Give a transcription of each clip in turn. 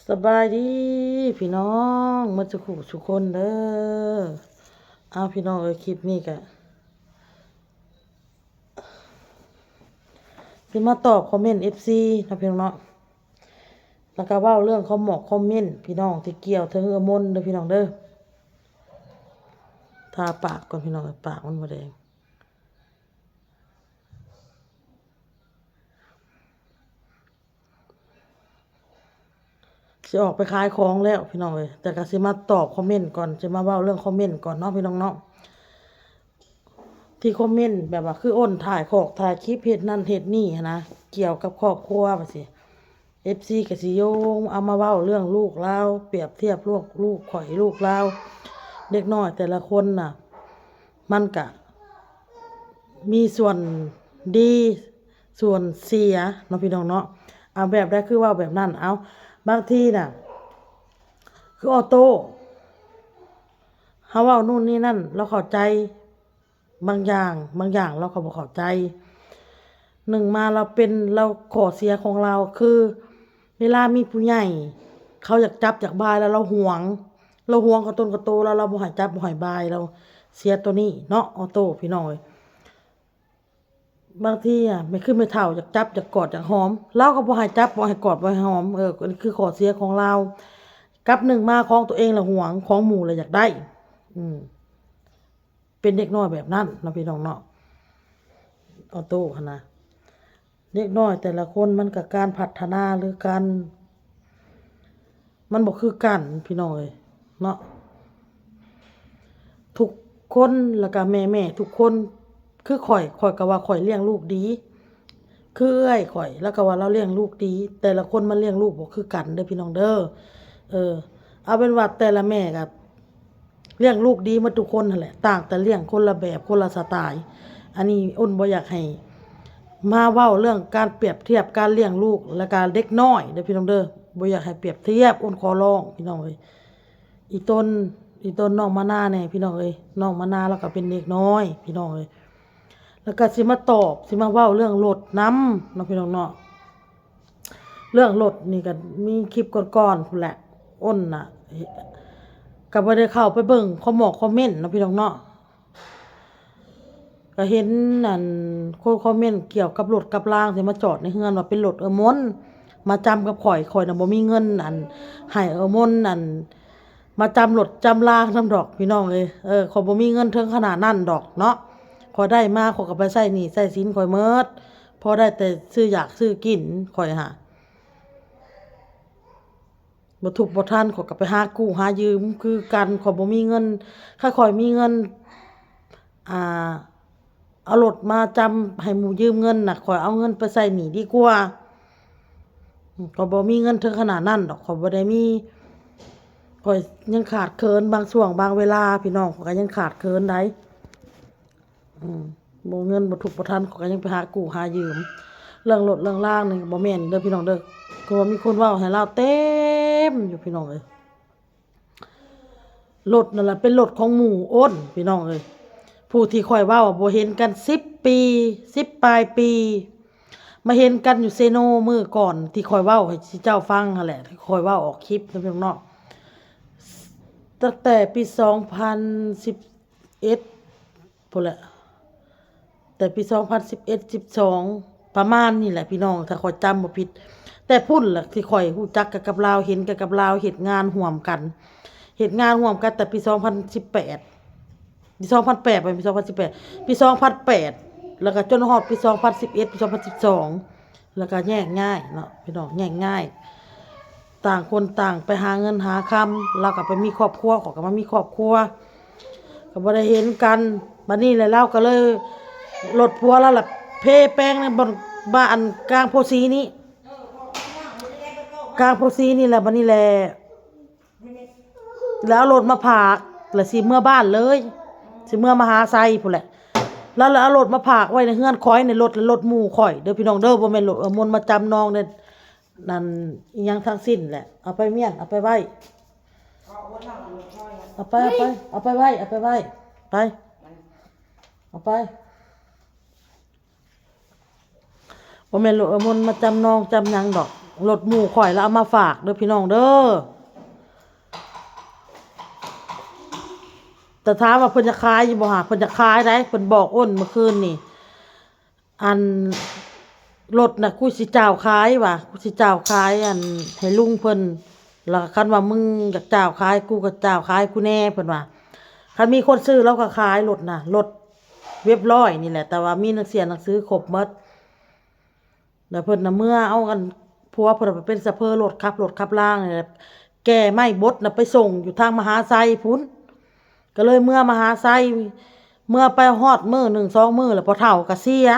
ສະບາຍດີພີ່ນ້ອງໝົດສູ່ຜູ້ສູ່ຄົນເດີ. ເອົາ ພີ່ນ້ອງເອີຍ ຄລິບນີ້ກະຊິມາຕອບຄອມເມັນເອັຟຊີເນາະ ພີ່ນ້ອງເນາະ, ແລ້ວກະເວົ້າເລື່ອງຄອມໝອກຄອມເມັນພີ່ນ້ອງ ທີ່ກ່ຽວເຖິງເອື້ອຍມົນເດີພີ່ນ້ອງເດີ. ທາປາກກ່ອນພີ່ນ້ອງເອີຍ ປາກມັນບໍ່ແດງ. ຊິອອກໄປຂາຍຂອງແລ້ວພີ່ນ້ອງເອີຍ, ແຕ່ກະຊິມາຕອບຄອມເມັນກ່ອນ ຊິມາເວົ້າເລື່ອງຄອມເມັນກ່ອນເນາະ ພີ່ນ້ອງເນາະ. ທີ່ຄອມເມັນແບບວ່າ ຄືໂອນຖ່າຍຂອກຖ່າຍຄລິບ ເຮັດນັ້ນເຮັດນີ້ຫັ້ນນະ ກ່ຽວກັບຄອບຄົວວ່າຊີ້ ເອັຟຊີກະຊິໂຍງເອົາມາເວົ້າເລື່ອງລູກລາວ ປຽບທຽບລູກ ລູກຂ້ອຍ ລູກລາວ ເດັກນ້ອຍແຕ່ລະຄົນນະ ມັນກະມີສ່ວນດີ ສ່ວນເສຍເນາະ ພີ່ນ້ອງເນາະ. ເອົາແບບໃດ ຄືເວົ້າແບບນັ້ນ. ເອົາ ບາງທີນະ ຄືອໍໂຕ້ ເຮົາເວົ້ານູ້ນນີ້ນັ້ນ ລາວເຂົ້າໃຈບາງຢ່າງ ບາງຢ່າງລາວກໍບໍ່ເຂົ້າໃຈ. ໜຶ່ງມາລາວເປັນ ລາວ ຂໍ້ເສຍຂອງລາວຄື ເວລາມີຜູ້ໃຫຍ່ເຂົາຢາກຈັບຢາກບາຍລາວ ລາວຫວງ ລາວຫວງກະຕົນກະໂຕລາວ ລາວບໍ່ໃຫ້ຈັບບໍ່ໃຫ້ບາຍ ລາວເສຍໂຕນີ້ເນາະ ອໍໂຕ້ ພີ່ນ້ອງເອີຍ. ບາງທີອະ ແມ່ ຄືແມ່ເຖົ້າຢາກຈັບຢາກກອດຢາກຫອມ ລາວກໍບໍ່ໃຫ້ຈັບບໍ່ໃຫ້ກອດບໍ່ໃຫ້ຫອມ. ເອີ ອັນນີ້ຄືຂໍ້ເສຍຂອງລາວ ກັບໜຶ່ງມາຂອງໂຕເອງລະຫວງ ຂອງໝູ່ລະຢາກໄດ້. ອືມ ເປັນເດັກນ້ອຍແບບນັ້ນເນາະ ພີ່ນ້ອງເນາະ ອໍໂຕ້ຫັ້ນນະ. ເດັກນ້ອຍແຕ່ລະຄົນມັນກະການພັດທະນາ ຫຼື ການ ມັນບໍ່ຄືກັນພີ່ນ້ອງເອີຍເນາະ. ທຸກຄົນ ແລ້ວກະແມ່ໆທຸກຄົນ ຄືຂ້ອຍ ຂ້ອຍກະວ່າຂ້ອຍລ້ຽງລູກດີ ຄືເອື້ອຍຂ້ອຍ ລາວກະວ່າລາວລ້ຽງລູກດີ. ແຕ່ລະຄົນມັນລ້ຽງລູກບໍ່ຄືກັນເດີພີ່ນ້ອງເດີ. ເອີ ເອົາເປັນວ່າແຕ່ລະແມ່ກະ ລ້ຽງລູກດີໝົດທຸກຄົນຫັ້ນແຫຼະ ຕ່າງແຕ່ລ້ຽງຄົນລະແບບ ຄົນລະສະໄຕ. ອັນນີ້ໂອນບໍ່ຢາກໃຫ້ມາເວົ້າເລື່ອງການປຽບທຽບການລ້ຽງລູກ ແລ້ວກະເດັກນ້ອຍເດີພີ່ນ້ອງເດີ ບໍ່ຢາກໃຫ້ປຽບທຽບ. ໂອນຂໍຮ້ອງພີ່ນ້ອງເອີຍ ອີຕົນ ອີຕົນນ້ອງມານາແດ່ພີ່ນ້ອງເອີຍ ນ້ອງມານາລາວກະເປັນເດັກນ້ອຍພີ່ນ້ອງເອີຍ. ແລ້ວກະຊິມາຕອບ ຊິມາເວົ້າເລື່ອງລົດນຳເນາະ ພີ່ນ້ອງເນາະ. ເລື່ອງລົດນີ້ກະມີຄລິບກ່ອນໆພຸ້ນແຫຼະ ໂອນນະ ກະບໍ່ໄດ້ເຂົ້າໄປເບິ່ງຄອມໝອກຄອມເມັນເນາະ ພີ່ນ້ອງເນາະ. ກະເຫັນອັນຄົນຄອມເມັນກ່ຽວກັບລົດກັບລາງທີ່ມາຈອດໃນເຮືອນວ່າເປັນລົດເອື້ອຍມົນມາຈຳກັບຂ້ອຍ ຂ້ອຍນະບໍ່ມີເງິນອັນໃຫ້ເອື້ອຍມົນອັນ ມາຈຳລົດຈຳລານຳດອກ ພີ່ນ້ອງເອີຍ. ເອີ ຂ້ອຍບໍ່ມີເງິນເຖິງຂະໜາດນັ້ນດອກເນາະ ຂ້ອຍໄດ້ມາຂ້ອຍກະໄປໃຊ້ໜີ້ໃຊ້ສິນຂ້ອຍໝົດ ພໍໄດ້ແຕ່ຊື້ຢາກຊື້ກິນ ຂ້ອຍຫາບໍ່ທຸກບໍ່ທັນ ຂ້ອຍກະໄປຫາກູ້ຫາຢືມຄືກັນ ຂ້ອຍບໍ່ມີເງິນ. ຄັນຂ້ອຍມີເງິນ ອ່າ ເອົາລົດມາຈຳໃຫ້ໝູ່ຢືມເງິນນະ ຂ້ອຍເອົາເງິນໄປໃຊ້ໜີ້ດີກວ່າ. ຂ້ອຍບໍ່ມີເງິນເຖິງຂະໜາດນັ້ນດອກ ຂ້ອຍບໍ່ໄດ້ມີ ຂ້ອຍຍັງຂາດເຂີນບາງຊ່ວງບາງເວລາ ພີ່ນ້ອງ ຂ້ອຍກະຍັງຂາດເຂີນໃດ໋. ອືມ ບໍ່ ເງິນບໍ່ທຸກບໍ່ທັນ ຂ້ອຍກະຍັງໄປຫາກູ້ຫາຢືມ. ເລື່ອງລົດເລື່ອງລາງນີ້ບໍ່ແມ່ນເດີພີ່ນ້ອງເດີ ຄືວ່າມີຄົນເວົ້າໃຫ້ລາວເຕັມຢູ່ ພີ່ນ້ອງເອີຍ. ລົດນັ້ນລະເປັນລົດຂອງໝູ່ໂອນ ພີ່ນ້ອງເອີຍ ຜູ້ທີ່ຂ້ອຍເວົ້າບໍ່ເຫັນກັນສິບປີ ສິບປາຍປີ ມາເຫັນກັນຢູ່ເຊໂນມື້ກ່ອນ ທີ່ຂ້ອຍເວົ້າໃຫ້ເຈົ້າຟັງຫັ້ນແຫຼະ ທີ່ຂ້ອຍເວົ້າອອກຄລິບນະພີ່ນ້ອງເນາະ. ຕັ້ງແຕ່ປີສອງພັນສິບເອັດ ພຸ້ນແຫຼະ ແຕ່ປີສອງພັນສິບເອັດ ສິບສອງ ປະມານນີ້ແຫຼະພີ່ນ້ອງ ຖ້າຂ້ອຍຈຳບໍ່ຜິດ. ແຕ່ພຸ້ນລະທີ່ຂ້ອຍຮູ້ຈັກກັນກັບລາວ ເຫັນກັນກັບລາວ ເຮັດງານຮ່ວມກັນ ເຮັດງານຮ່ວມກັນແຕ່ປີສອງພັນສິບແປດ ປີສອງພັນແປດ ໄປປີສອງພັນສິບແປດ ປີສອງພັນແປດ ແລ້ວກະຈົນຮອດປີສອງພັນສິບເອັດ ປີສອງພັນສິບສອງ ແລ້ວກະແຍກຍ້າຍເນາະ ພີ່ນ້ອງ ແຍກຍ້າຍ ຕ່າງຄົນຕ່າງໄປຫາເງິນຫາຄຳ ລາວກະໄປມີຄອບຄົວ ຂ້ອຍກະມາມີຄອບຄົວ ກະບໍ່ໄດ້ເຫັນກັນ. ບາດນີ້ແຫຼະລາວກະເລີຍ ລົດຜົວລາວລະເພແປງໃນບ່ອນ ບ້ານກາງໂພສີນີ້ ກາງໂພສີນີ້ແຫຼະ. ບາດນີ້ແຫຼະ ແລ້ວເອົາລົດມາຝາກ ແລ້ວຊິເມືອບ້ານເລີຍ ຊິເມືອມະຫາໄຊພຸ້ນແຫຼະ. ລາວລະເອົາລົດມາຝາກໄວ້ໃນເຮືອນຂ້ອຍ ໃນລົດ ລົດໝູ່ຂ້ອຍເດີພີ່ນ້ອງເດີ ບໍ່ແມ່ນລົດເອື້ອຍມົນມາຈຳນອງເດ້ ນັ້ນອີ່ຫຍັງທັງສິ້ນແຫຼະ. ເອົາໄປມ້ຽນ ເອົາໄປໄວ້ ເອົາໄປ ເອົາໄປ ເອົາໄປໄວ້ ເອົາໄປໄວ້ ໄປ ເອົາໄປ. ບໍ່ແມ່ນໂລດເອື້ອຍມົນມາຈຳນອງຈຳຫຍັງດອກ ລົດໝູ່ຂ້ອຍລະເອົາມາຝາກເດີພີ່ນ້ອງເດີ. ແຕ່ຖາມວ່າເພິ່ນຈະຂາຍຢູ່ບໍ່ຫາ? ເພິ່ນຈະຂາຍໄດ໋. ເພິ່ນບອກອ້ນມື້ຄືນນີ້ ອັນ ລົດນະ ກູຊິຈ່າວຂາຍວ່າ ກູຊິຈ່າວຂາຍ ອັນ ໃຫ້ລຸງເພິ່ນ. ລະຄັນວ່າມຶງຢາກຈ່າວຂາຍ ກູກໍຈ່າວຂາຍກູແດ່ ເພິ່ນວ່າ. ຄັນມີຄົນຊື້ລາວກໍຂາຍລົດນະ ລົດເວັບຮ້ອຍນີ້ແຫຼະ ແຕ່ວ່າມີໜັງເສຍໜັງສືຄົບໝົດ. ແລ້ວເພິ່ນນະເມືອເອົາ ອັນ ຜົວເພິ່ນນະໄປເປັນຊະເຟີລົດ ຂັບລົດຂັບລາງນີ້ແຫຼະ ແກ່ໄມ້ບົດນະໄປສົ່ງຢູ່ທາງມະຫາໄຊພຸ້ນ. ກໍເລີຍເມືອມະຫາໄຊ ເມືອໄປຮອດມື້ໜຶ່ງສອງມື້ແລ້ວພໍ່ເຖົ້າກໍເສຍ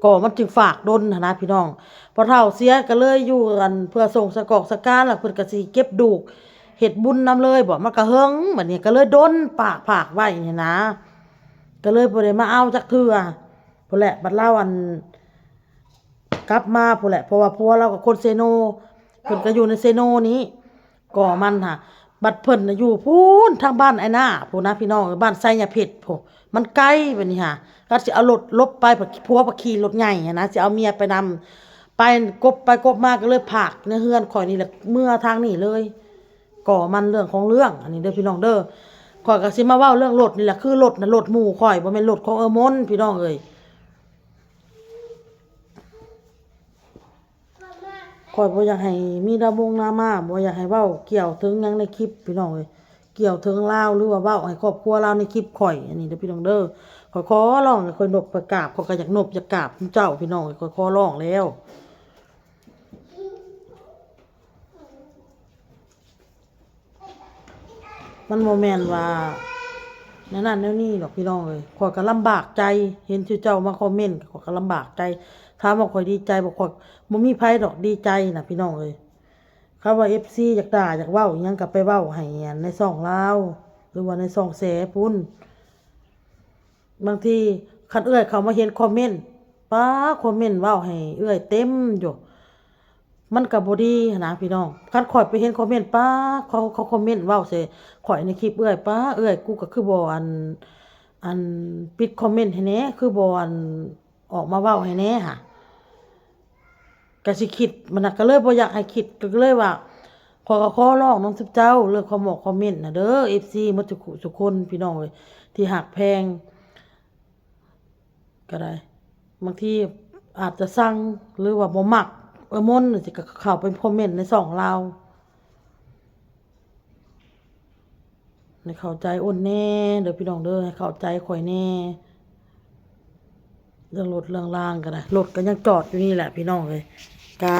ກໍມັນຈຶ່ງຝາກດົນຫັ້ນນະພີ່ນ້ອງ. ພໍ່ເຖົ້າເສຍກໍເລີຍຢູ່ ອັນ ເພື່ອສົ່ງສະກອກສະການ ແລ້ວເພິ່ນກໍຊິເກັບດູກເຮັດບຸນນຳເລີຍບໍ ມັນກໍເຫິງ ບັດນີ້ກໍເລີຍດົນປາກຝາກໄວ້ຫັ້ນນະ ກໍເລີຍບໍ່ໄດ້ມາເອົາຈັກເທື່ອ. ພຸ້ນແຫຼະ ບັດລາວ ອັນ ກັບມາພຸ້ນແຫຼະ ເພາະວ່າຜົວລາວກໍຄົນເຊໂນ ເພິ່ນກໍຢູ່ໃນເຊໂນນີ້ ກໍມັນຫາ ບັດເພິ່ນນະຢູ່ພຸ້ນທາງບ້ານອ້າຍໜ້າພຸ້ນນະພີ່ນ້ອງເອີຍ ບ້ານໄຊຍະເພັດພຸ້ນ ມັນໄກບັດນີ້ຫາ. ກໍຊິເອົາລົດຫຼົບໄປ ຜົວກໍຂີ່ລົດໃຫຍ່ຫັ້ນນະ ຊິເອົາເມຍໄປນຳ ໄປກົບໄປກົບມາ ກໍເລີຍຝາກໃນເຮືອນຂ້ອຍນີ້ແຫຼະ ເມືອທາງນີ້ເລີຍ. ກໍມັນເລື່ອງຂອງເລື່ອງ ອັນນີ້ເດີພີ່ນ້ອງເດີ. ຂ້ອຍກໍຊິມາເວົ້າເລື່ອງລົດນີ້ແຫຼະ ຄືລົດນະ ລົດໝູ່ຂ້ອຍ ບໍ່ແມ່ນລົດຂອງເອື້ອຍມົນພີ່ນ້ອງເອີຍ. ຂ້ອຍບໍ່ຢາກໃຫ້ມີດາວົງດາມາ ບໍ່ຢາກໃຫ້ເວົ້າກ່ຽວເຖິງຫຍັງໃນຄລິບພີ່ນ້ອງເອີຍ ກ່ຽວເຖິງລາວ ຫຼືວ່າເວົ້າໃຫ້ຄອບຄົວລາວໃນຄລິບຂ້ອຍ ອັນນີ້ເດີພີ່ນ້ອງເດີ. ຂ້ອຍຂໍຮ້ອງໃຫ້ຂ້ອຍນົບຂ້ອຍກາບ ຂ້ອຍກໍຢາກນົບຢາກກາບເຈົ້າພີ່ນ້ອງເອີຍ ຂ້ອຍຂໍຮ້ອງແລ້ວ. ມັນບໍ່ແມ່ນວ່າແນວນັ້ນແນວນີ້ດອກພີ່ນ້ອງເອີຍ ຂ້ອຍກໍລຳບາກໃຈ ເຫັນເຈົ້າເຈົ້າມາຄອມເມັນ ຂ້ອຍກໍລຳບາກໃຈ. ຖາມວ່າຂ້ອຍດີໃຈບໍ່? ຂ້ອຍ ບໍ່ມີໃຜດອກດີໃຈນະພີ່ນ້ອງເອີຍ. ຄັນວ່າເອັຟຊີຢາກດ່າຢາກເວົ້າອີ່ຫຍັງກໍໄປເວົ້າໃຫ້ອັນໃນຊ່ອງລາວ ຫຼືວ່າໃນຊ່ອງແຊພຸ້ນ. ບາງທີຄັນເອື້ອຍເຂົ້າມາເຫັນຄອມເມັນ ປ້າ ຄອມເມັນເວົ້າໃຫ້ເອື້ອຍເຕັມຢູ່ ມັນກໍບໍ່ດີຫັ້ນນະພີ່ນ້ອງ. ຄັນຂ້ອຍໄປເຫັນຄອມເມັນ ປ້າ ເຂົາ ເຂົາຄອມເມັນເວົ້າໃສ່ຂ້ອຍໃນຄລິບເອື້ອຍ ປ້າ ເອື້ອຍ ກູກໍຄືບໍ່ ອັນ ອັນ ປິດຄອມເມັນໃຫ້ແດ່ ຄືບໍ່ ອັນ ອອກມາເວົ້າໃຫ້ແດ່ຫາ. ກະຊິຄິດ ມັນນະ ກະເລີຍບໍ່ຢາກໃຫ້ຄິດ ກະເລີຍວ່າ ຂ້ອຍກໍຂໍຮ້ອງນຳຊຸມເຈົ້າ ເລື່ອງຄອມເມັນນະເດີ ເອັຟຊີໝົດທຸກຜູ້ທຸກຄົນ ພີ່ນ້ອງເອີຍ ທີ່ຮັກແພງກໍໄດ້. ບາງທີອາດຈະຊັງ ຫຼືວ່າບໍ່ມັກເອື້ອຍມົນ ຈັ່ງຊີ້ ກໍເຂົ້າໄປຄອມເມັນໃນຊ່ອງລາວ. ໃຫ້ເຂົ້າໃຈອ້ນແດ່ເດີພີ່ນ້ອງເດີ ໃຫ້ເຂົ້າໃຈຂ້ອຍແດ່. ເລື່ອງລົດເລື່ອງລາງກໍໄດ້ ລົດກໍຍັງຈອດຢູ່ນີ້ແຫຼະພີ່ນ້ອງເອີຍ ກະ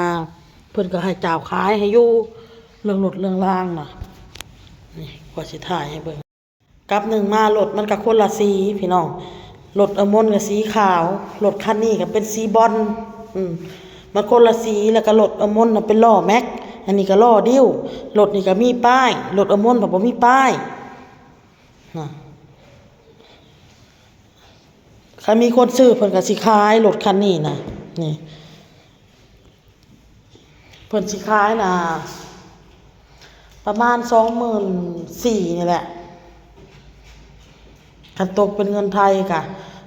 ເພິ່ນກໍໃຫ້ເຈົ້າຂາຍໃຫ້ຢູ່ ເລື່ອງລົດເລື່ອງລາງນະ. ນີ້ ຂ້ອຍຊິຖ່າຍໃຫ້ເບິ່ງ ກັບໜຶ່ງມາລົດມັນກໍຄົນລະສີພີ່ນ້ອງ. ລົດເອື້ອຍມົນກໍສີຂາວ ລົດຄັນນີ້ກໍເປັນສີບອນ ອືມ ມັນຄົນລະສີ. ແລ້ວກໍລົດເອື້ອຍມົນນະເປັນລໍ້ແມັກ ອັນນີ້ກໍລໍ້ດິ້ວ. ລົດນີ້ກໍມີປ້າຍ ລົດເອື້ອຍມົນພັດບໍ່ມີປ້າຍນະ. ຄັນມີຄົນຊື້ເພິ່ນກໍຊິຂາຍລົດຄັນນີ້ນະ ນີ້ ເພິ່ນຊິຂາຍນະ ປະມານສອງໝື່ນສີ່ນີ້ແຫຼະ ຄັນຕົກເປັນເງິນໄທກະ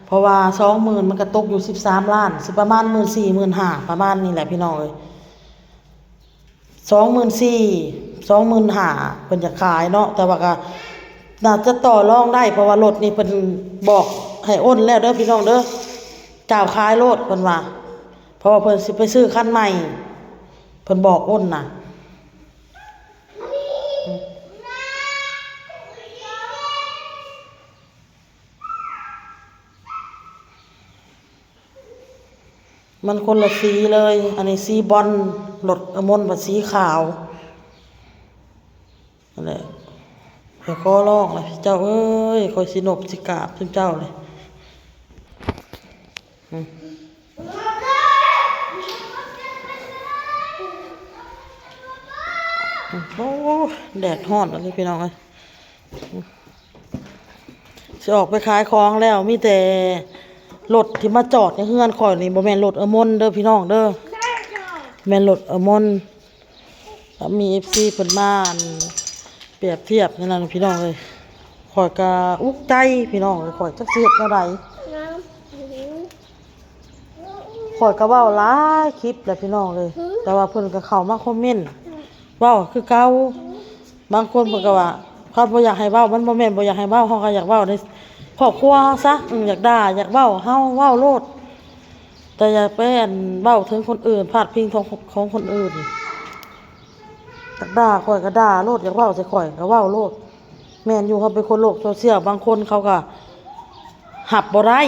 ເພາະວ່າສອງໝື່ນມັນກະຕົກຢູ່ສິບສາມລ້ານ ຊິປະມານໝື່ນສີ່ ໝື່ນຫ້າ ປະມານນີ້ແຫຼະພີ່ນ້ອງເອີຍ. ສອງໝື່ນສີ່ ສອງໝື່ນຫ້າ ເພິ່ນຢາກຂາຍເນາະ ແຕ່ວ່າກໍໜ້າຈະຕໍ່ລອງໄດ້ ເພາະວ່າລົດນີ້ເພິ່ນບອກໃຫ້ໂອນແລ້ວເດີພີ່ນ້ອງເດີ ເຈົ້າຂາຍໂລດເພິ່ນວ່າ ເພາະວ່າເພິ່ນຊິໄປຊື້ຄັນໃໝ່ ເພິ່ນບອກໂອນນະ. ມັນຄົນລະສີເລີຍ ອັນນີ້ສີບອນ ລົດເອື້ອຍມົນບັດສີຂາວ. ນັ້ນແຫຼະ ຂ້ອຍຂໍຮ້ອງລະ ເຈົ້າເອີຍ ຂ້ອຍຊິນົບຊິກາບຊຸມເຈົ້າເລີຍ. ອືມ ໂອ້ ແດດຮ້ອນອີ່ຫຼີພີ່ນ້ອງເອີຍ. ຊິອອກໄປຂາຍຂອງແລ້ວ ມີແຕ່ລົດທີ່ມາຈອດໃນເຮືອນຂ້ອຍນີ້ ບໍ່ແມ່ນລົດເອື້ອຍມົນເດີພີ່ນ້ອງເດີ ແມ່ນລົດເອື້ອຍມົນ. ແລ້ວມີເອັຟຊີເພິ່ນມາ ອັນ ປຽບທຽບນັ້ນນະພີ່ນ້ອງເອີຍ ຂ້ອຍກະອຸກໃຈພີ່ນ້ອງເອີຍ ຂ້ອຍຈັກຊິເຮັດແນວໃດ. ຂ້ອຍກໍເວົ້າຫຼາຍຄລິບແລ້ວພີ່ນ້ອງເອີຍ ແຕ່ວ່າເພິ່ນກໍເຂົ້າມາຄອມເມັນເວົ້າຄືເກົ່າ. ບາງຄົນເພິ່ນກໍວ່າ ເຂົາບໍ່ຢາກໃຫ້ເວົ້າ ມັນບໍ່ແມ່ນບໍ່ຢາກໃຫ້ເວົ້າ ເຮົາກໍຢາກເວົ້າໃນຄອບຄົວເຮົາຊະ. ອືມ ຢາກດ່າ ຢາກເວົ້າ ເຮົາເວົ້າໂລດ ແຕ່ຢ່າໄປ ອັນ ເວົ້າເຖິງຄົນອື່ນ ພາດພິງຂອງ ຂອງຄົນອື່ນ. ຢາກດ່າຂ້ອຍກໍດ່າໂລດ ຢາກເວົ້າໃສ່ຂ້ອຍກໍເວົ້າໂລດ. ແມ່ນຢູ່ ເຮົາເປັນຄົນໂລກໂຊຊຽວ ບາງຄົນເຂົາກໍຮັບບໍ່ໄດ້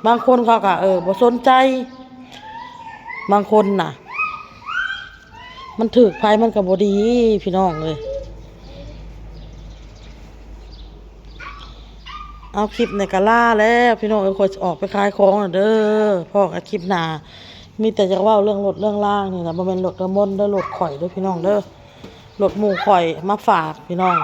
ບາງຄົນເຂົາກໍ ເອີ ບໍ່ສົນໃຈ. ບາງຄົນນະ ມັນຖືກໃຜມັນກໍບໍ່ດີ ພີ່ນ້ອງເອີຍ. ເອົາ ຄລິບນີ້ກໍລາແລ້ວພີ່ນ້ອງເອີຍ ຂ້ອຍຊິອອກໄປຂາຍຂອງແລ້ວເດີ. ພໍ້ກັນຄລິບໜ້າ ມີແຕ່ຢາກເວົ້າເລື່ອງລົດເລື່ອງລາງນີ້ລະ ບໍ່ແມ່ນລົດນ້ຳມົນເດີ ລົດຂ້ອຍເດີພີ່ນ້ອງເດີ. ລົດໝູ່ຂ້ອຍມາຝາກພີ່ນ້ອງ